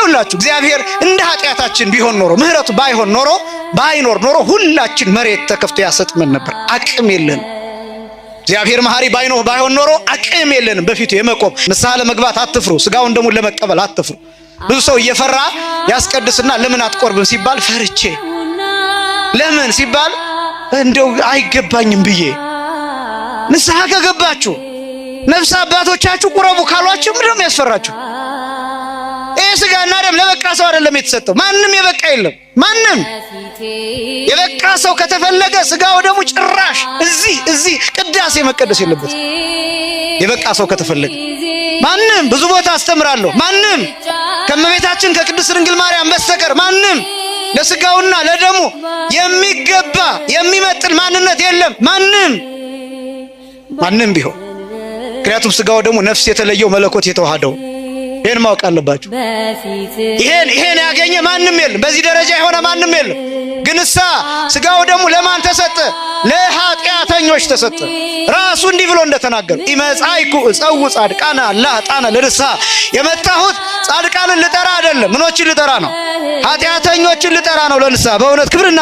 ይኸውላችሁ እግዚአብሔር እንደ ኃጢአታችን ቢሆን ኖሮ፣ ምህረቱ ባይሆን ኖሮ፣ ባይኖር ኖሮ ሁላችን መሬት ተከፍቶ ያሰጥመን ነበር። አቅም የለንም። እግዚአብሔር መሐሪ ባይሆን ኖሮ አቅም የለንም በፊቱ የመቆም። ንስሐ ለመግባት አትፍሩ። ስጋውን ደሙን ለመቀበል አትፍሩ። ብዙ ሰው እየፈራ ያስቀድስና ለምን አትቆርብም ሲባል ፈርቼ፣ ለምን ሲባል እንደው አይገባኝም ብዬ። ንስሐ ከገባችሁ፣ ነፍስ አባቶቻችሁ ቁረቡ ካሏችሁ ምንድነው የሚያስፈራችሁ? ይህ ስጋና ደም ለበቃ ሰው አይደለም የተሰጠው። ማንም የበቃ የለም። ማንም የበቃ ሰው ከተፈለገ ስጋው ደሙ ጭራሽ እዚህ ቅዳሴ መቀደስ የለበትም። የበቃ ሰው ከተፈለገ ማንም፣ ብዙ ቦታ አስተምራለሁ። ማንም ከእመቤታችን ከቅድስት ድንግል ማርያም በስተቀር ማንም ለስጋውና ለደሙ የሚገባ የሚመጥን ማንነት የለም። ማንም ማንም ቢሆን፣ ምክንያቱም ስጋው ደግሞ ነፍስ የተለየው መለኮት የተዋሃደው፣ ይሄን ማወቅ አለባችሁ። ይሄን ያገኘ ማንም የለም። በዚህ ደረጃ የሆነ ማንም የለም። ግን እሳ ስጋው ደግሞ ለማን ተሰጠ? ለኃጢአተኞች ተሰጠ። ራሱ እንዲህ ብሎ እንደተናገረ ኢመጻእኩ እጸውዕ ጻድቃነ አላ ኃጥአነ ለንስሐ፣ የመጣሁት ጻድቃንን ልጠራ አይደለም። ምኖችን ልጠራ ነው? ኃጢአተኞችን ልጠራ ነው ለንስሐ። በእውነት ክብርና